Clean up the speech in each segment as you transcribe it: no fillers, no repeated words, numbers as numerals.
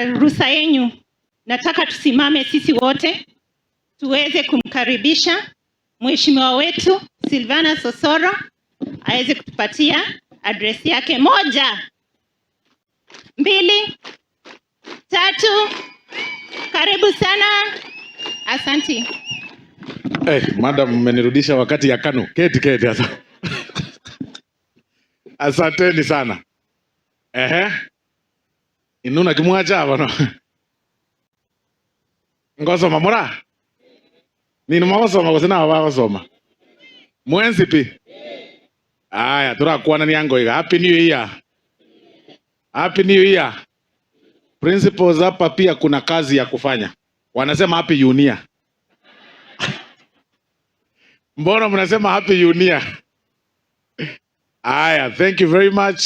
Kwa ruhusa yenu, nataka tusimame sisi wote tuweze kumkaribisha mheshimiwa wetu Silvanus Osoro aweze kutupatia address yake. Moja, mbili, tatu. Karibu sana, asanti. Eh, madam, mmenirudisha wakati ya KANU. Keti, keti sasa. Asanteni sana. Ehe. Inuna kimwacha bano. Ngosoma mura? Nini mwagosoma gose nabo bagosoma? Mwensi pi? Aya, turakwana ni ango iga. Happy New Year. Happy New Year. Principals hapa pia kuna kazi ya kufanya. Wanasema happy New. Mbona mnasema happy new year? Aya, thank you very much.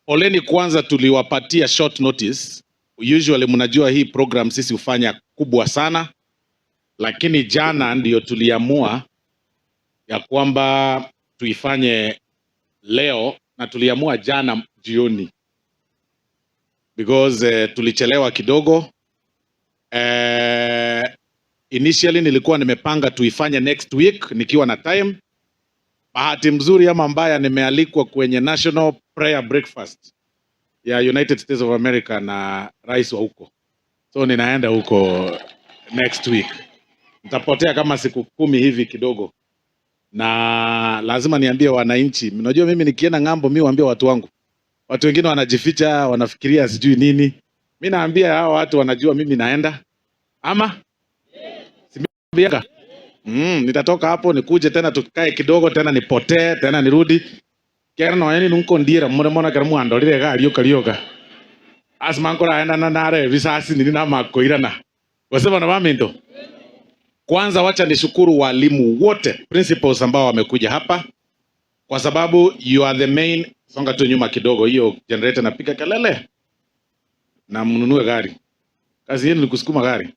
Poleni kwanza, tuliwapatia short notice. Usually mnajua hii program sisi hufanya kubwa sana, lakini jana ndio tuliamua ya kwamba tuifanye leo, na tuliamua jana jioni because tulichelewa kidogo. Initially nilikuwa nimepanga tuifanye next week nikiwa na time. Bahati mzuri ama mbaya, nimealikwa kwenye National Prayer Breakfast ya United States of America na rais wa huko, so ninaenda huko next week. Nitapotea kama siku 10 hivi kidogo, na lazima niambie wananchi. Unajua mimi nikienda ng'ambo, mi waambia watu wangu. Watu wengine wanajificha, wanafikiria sijui nini. Mi naambia hao watu wanajua mimi naenda ama si? Nitatoka hapo nikuje tena tukae kidogo tena nipotee tena nirudi kera nonya nunko ndira mure mona kera mwandorire garioka rioka asima nkoraenda na nare bisasi nini na makoirana wasema na baminto. Kwanza wacha nishukuru walimu wote, principals ambao wamekuja hapa, kwa sababu you are the main. Songa tu nyuma kidogo, hiyo generator napiga kelele, na mnunue gari. Kazi yenu ni kusukuma gari.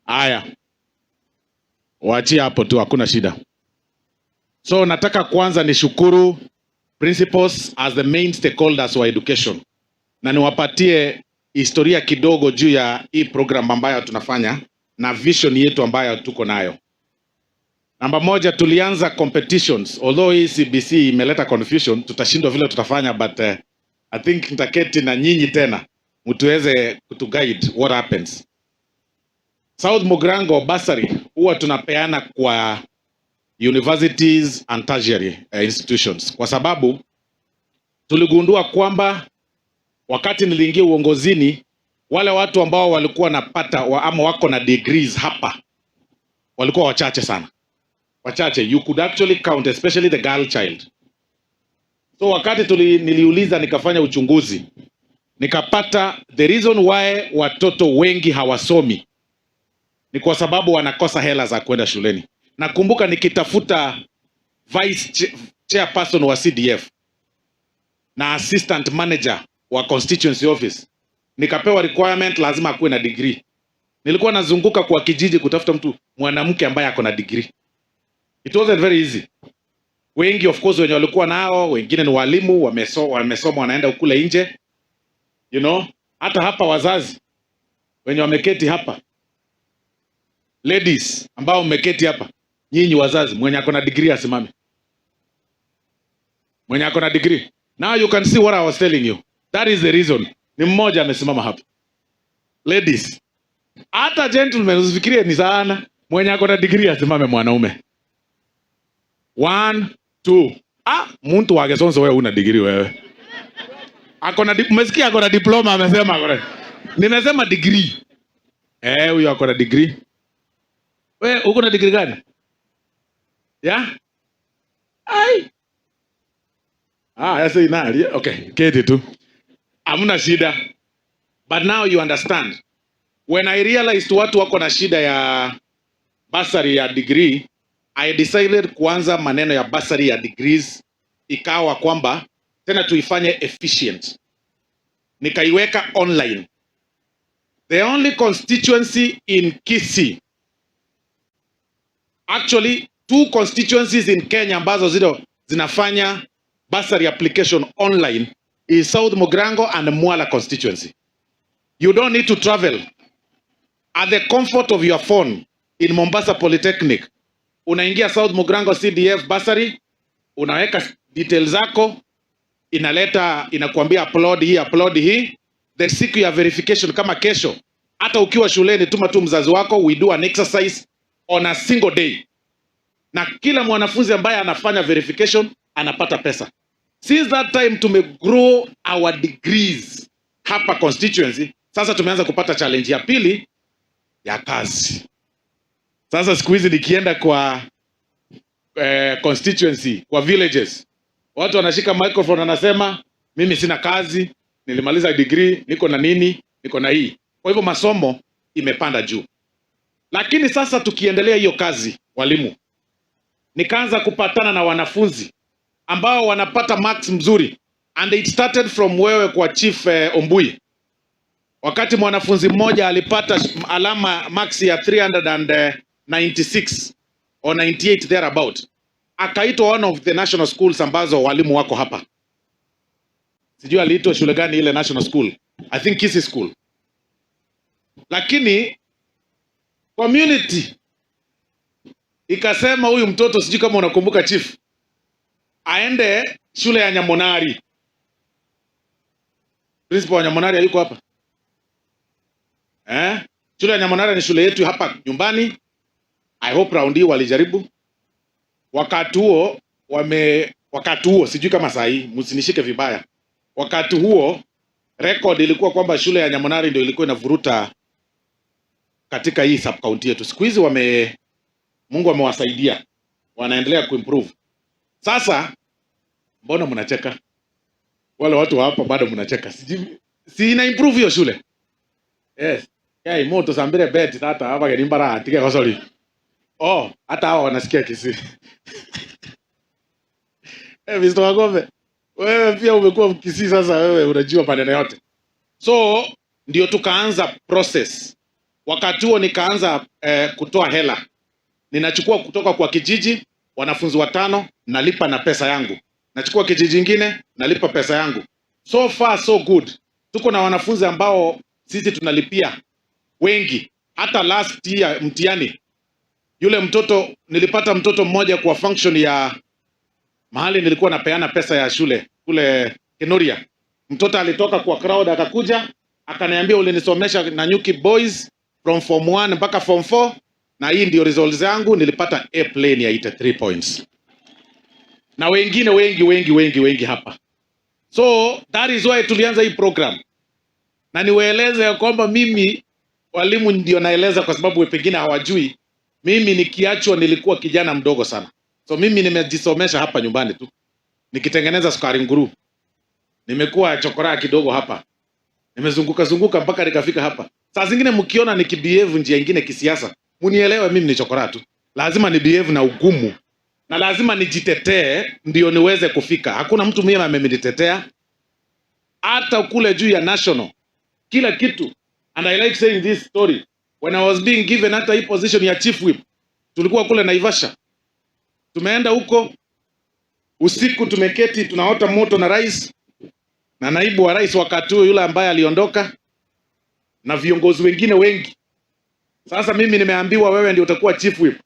Aya, waachie hapo tu, hakuna shida. So nataka kwanza nishukuru principals as the main stakeholders wa education na niwapatie historia kidogo juu ya hii program ambayo tunafanya na vision yetu ambayo tuko nayo. Namba moja, tulianza competitions. Although hii CBC imeleta confusion, tutashindwa vile tutafanya, but I think nitaketi na nyinyi tena mtuweze kutuguide what happens. South Mugirango bursary huwa tunapeana kwa universities and tertiary institutions kwa sababu tuligundua kwamba wakati niliingia uongozini, wale watu ambao walikuwa wanapata ama wako na degrees hapa walikuwa wachache sana, wachache. You could actually count, especially the girl child. So wakati niliuliza nikafanya uchunguzi, nikapata the reason why watoto wengi hawasomi ni kwa sababu wanakosa hela za kwenda shuleni. Nakumbuka nikitafuta vice chairperson wa CDF na assistant manager wa constituency office, nikapewa requirement lazima akuwe na degree. Nilikuwa nazunguka kwa kijiji kutafuta mtu mwanamke ambaye ako na degree. It wasn't very easy. Wengi, of course, wenye walikuwa nao, wengine ni walimu wamesoma wanaenda kule nje. Hata hapa wazazi wenye wameketi hapa, ladies ambao mmeketi hapa, nyinyi wazazi, mwenye ako na degree asimame. Mwenye ako na degree. Now you can see what I was telling you. That is the reason. Ni mmoja amesimama hapa. Ladies, hata gentlemen, usifikirie ni sana. Mwenye ako na degree asimame mwanaume. One, two. Ah, mtu wa Gesonso, wewe una degree wewe. Ako na umesikia ako na diploma, amesema ako na. Nimesema degree. Eh, huyo ako na degree. Wewe uko na degree gani? Yeah? Ai. Ah, sasa inali. Okay, keti tu. Hamna shida. But now you understand. When I realized watu wako na shida ya bursary ya degree, I decided kuanza maneno ya bursary ya degrees, ikawa kwamba tena tuifanye efficient. Nikaiweka online. The only constituency in Kisii, actually two constituencies in Kenya ambazo zile zinafanya bursary application online is South Mugirango and Mwala constituency. You don't need to travel. At the comfort of your phone in Mombasa Polytechnic, unaingia South Mugirango CDF bursary, unaweka details zako, inaleta, inakuambia upload hii, upload hii. The siku ya verification kama kesho, hata ukiwa shuleni, tuma tu mzazi wako, we do an exercise on a single day, na kila mwanafunzi ambaye anafanya verification anapata pesa. Since that time tumegrow our degrees hapa constituency. Sasa tumeanza kupata challenge ya pili ya kazi. Sasa siku hizi nikienda kwa constituency, kwa villages, watu wanashika microphone wanasema, "Mimi sina kazi, nilimaliza degree, niko na nini, niko na hii." Kwa hivyo masomo imepanda juu, lakini sasa tukiendelea hiyo kazi, walimu, nikaanza kupatana na wanafunzi ambao wanapata marks mzuri, and it started from wewe kwa Chief Ombui, wakati mwanafunzi mmoja alipata alama marks ya 396 or 98 thereabout, akaitwa one of the national schools ambazo walimu wako hapa. Sijui aliitwa shule gani ile national school, I think Kisii School, lakini community ikasema huyu mtoto, sijui kama unakumbuka, Chief, aende shule ya Nyamonari. Principal wa Nyamonari hayuko hapa, eh? Shule ya Nyamonari ni shule yetu hapa nyumbani. I hope round hii walijaribu. Wakati huo, sijui kama saa hii, msinishike vibaya. Wakati huo record ilikuwa kwamba shule ya Nyamonari ndio ilikuwa inavuruta katika hii sub county yetu. Siku hizi Mungu amewasaidia, wanaendelea kuimprove. Sasa mbona mnacheka? Wale watu wa hapa bado mnacheka. Sijui si ina improve hiyo shule. Yes. Kai moto sambire bet tata hapa genimbara atike kosori. Oh, hata hawa wanasikia Kisii. Eh, Mr. Wagombe, wewe pia umekuwa Mkisii sasa, wewe unajua maneno yote. So ndio tukaanza process. Wakati huo nikaanza kutoa hela, ninachukua kutoka kwa kijiji wanafunzi watano, nalipa na pesa yangu, nachukua kijiji ingine, nalipa pesa yangu. So far so good. Tuko na wanafunzi ambao sisi tunalipia wengi. Hata last year mtihani, yule mtoto, nilipata mtoto mmoja kwa function ya mahali nilikuwa napeana pesa ya shule kule Kenoria. Mtoto alitoka kwa crowd akakuja akaniambia, "Ulinisomesha Nanyuki Boys from form 1 mpaka form 4 na hii ndio results yangu, nilipata A plain ya 83 points," na wengine wengi wengi wengi wengi hapa. So that is why tulianza hii program, na niwaeleze ya kwamba mimi, walimu ndio naeleza kwa sababu pengine hawajui. Mimi nikiachwa nilikuwa kijana mdogo sana, so mimi nimejisomesha hapa nyumbani tu nikitengeneza sukari nguru, nimekuwa chokoraa kidogo hapa, nimezunguka zunguka mpaka nikafika hapa. Saa zingine mkiona nikibehave njia ingine kisiasa, munielewe, mimi ni chokoraa tu. Lazima ni behave na ugumu na lazima nijitetee ndio niweze kufika. Hakuna mtu mimi amenitetea, hata kule juu ya national, kila kitu. And I like saying this story. When I was being given hata hii position ya chief whip, tulikuwa kule Naivasha, tumeenda huko usiku, tumeketi tunaota moto na rais na naibu wa rais wakati huo yule ambaye aliondoka na viongozi wengine wengi. Sasa mimi nimeambiwa, "Wewe ndio utakuwa chief whip."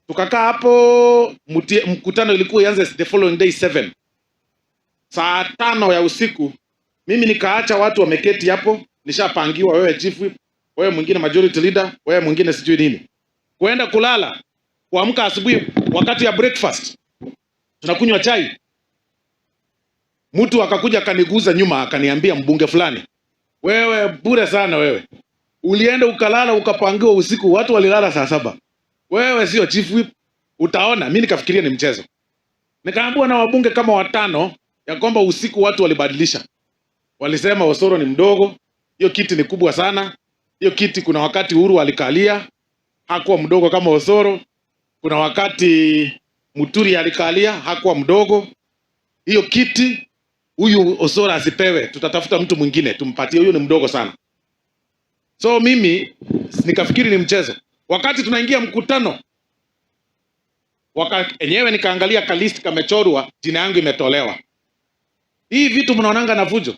Tukakaa hapo, mkutano ilikuwa ianze the following day 7. Saa 5 ya usiku mimi nikaacha watu wameketi hapo, nishapangiwa, wewe chief whip, wewe mwingine majority leader, wewe mwingine sijui nini. Kuenda kulala, kuamka asubuhi wakati ya breakfast, tunakunywa chai, mtu akakuja akaniguza nyuma akaniambia, "Mbunge fulani, wewe bure sana wewe, ulienda ukalala ukapangiwa usiku, watu walilala saa 7, wewe sio chief whip, utaona." Mi nikafikiria ni mchezo, nikaambiwa na wabunge kama watano ya kwamba usiku watu walibadilisha, walisema Osoro ni mdogo, hiyo kiti ni kubwa sana. Hiyo kiti kuna wakati Uhuru alikalia hakuwa mdogo kama Osoro, kuna wakati Muturi alikalia hakuwa mdogo. Hiyo kiti huyu Osoro asipewe, tutatafuta mtu mwingine tumpatie, huyu ni mdogo sana. So mimi nikafikiri ni mchezo. Wakati tunaingia mkutano, Waka enyewe nikaangalia ka list kamechorwa, jina yangu imetolewa. Hii vitu mnaonanga na fujo.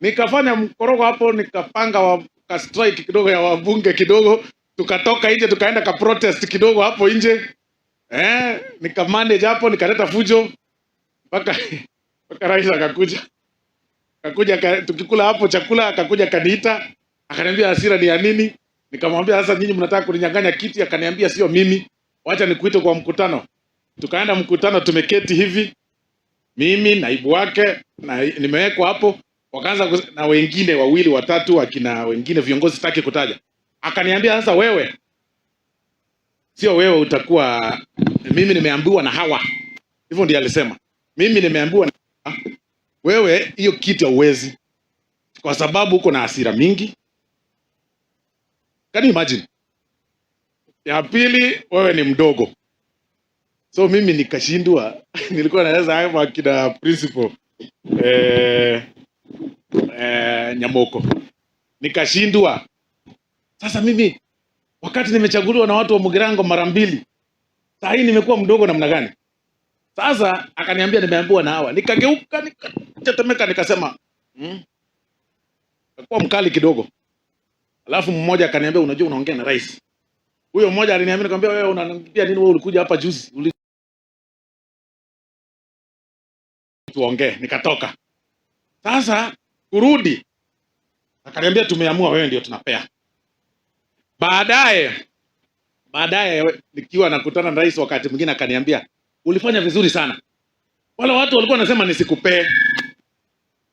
Nikafanya mkorogo hapo, nikapanga ka strike kidogo ya wabunge kidogo, tukatoka nje tukaenda ka protest kidogo hapo nje. Nika manage hapo, nikaleta fujo mpaka rais akakuja. Akakuja tukikula hapo chakula, akakuja kaniita, akaniambia hasira ni ya nini? Nikamwambia sasa nyinyi mnataka kuninyang'anya kiti. Akaniambia sio mimi, wacha nikuite kwa mkutano. Tukaenda mkutano, tumeketi hivi, mimi naibu wake na nimewekwa hapo, wakaanza na wengine wawili watatu, akina wengine viongozi sitaki kutaja. Akaniambia sasa, wewe sio wewe utakuwa, mimi nimeambiwa na hawa, hivyo ndiye alisema, mimi nimeambiwa na wewe hiyo kitu hauwezi, kwa sababu uko na hasira mingi. Can you imagine? Ya pili, wewe ni mdogo. So mimi nikashindwa. Nilikuwa naweza hapa akina principal Nyamoko, nikashindwa. Sasa mimi wakati nimechaguliwa na watu wa Mugirango mara mbili, saa hii nimekuwa mdogo namna gani? Sasa akaniambia nimeambiwa na hawa, nikageuka nikatetemeka, nikasema Kakuwa mkali kidogo. Alafu mmoja akaniambia unajua unaongea na rais. Huyo mmoja aliniambia, nikamwambia wewe unaniambia nini? Wewe ulikuja hapa juzi, tuongee. Nikatoka. Sasa kurudi akaniambia tumeamua wewe ndio tunapea. Baadaye nikiwa nakutana na rais wakati mwingine akaniambia ulifanya vizuri sana. Wale watu walikuwa wanasema nisikupee.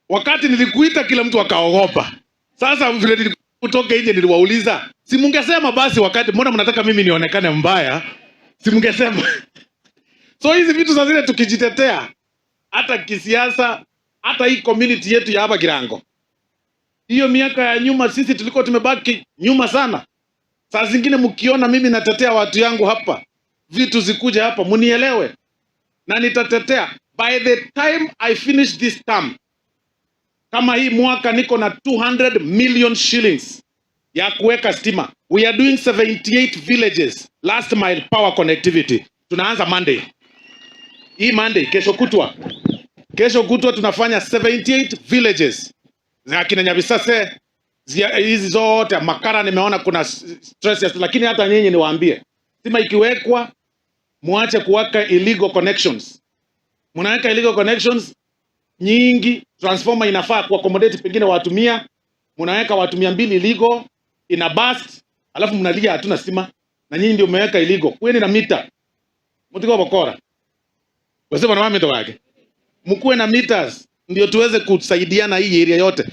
Wakati nilikuita kila mtu akaogopa. Sasa vile nilikutoka nje niliwauliza, si mungesema basi wakati, mbona mnataka mimi nionekane mbaya? Si mungesema. So hizi vitu za zile tukijitetea hata kisiasa, hata hii community yetu ya hapa Girango. Hiyo miaka ya nyuma sisi tulikuwa tumebaki nyuma sana. Saa zingine mkiona mimi natetea watu yangu hapa, vitu zikuja hapa, mnielewe. Na nitatetea. By the time I finish this term, kama hii mwaka niko na 200 million shillings ya kuweka stima. We are doing 78 villages last mile power connectivity. Tunaanza Monday. Hii Monday, kesho kutwa. Kesho kutwa tunafanya 78 villages. Za kina Nyabisase, hizi zote Makara nimeona kuna stress, lakini hata nyinyi niwaambie, stima ikiwekwa muache kuweka illegal connections. Mnaweka illegal connections nyingi, transformer inafaa ku accommodate pengine watu 100, mnaweka watu 200 illegal, ina burst, alafu mnalia hatuna stima, na nyinyi ndio mmeweka illegal. Kuweni na mita. Mtiko bokora. Wasema na mimi wake. Mkuwe na meters ndio tuweze kusaidiana hii area yote.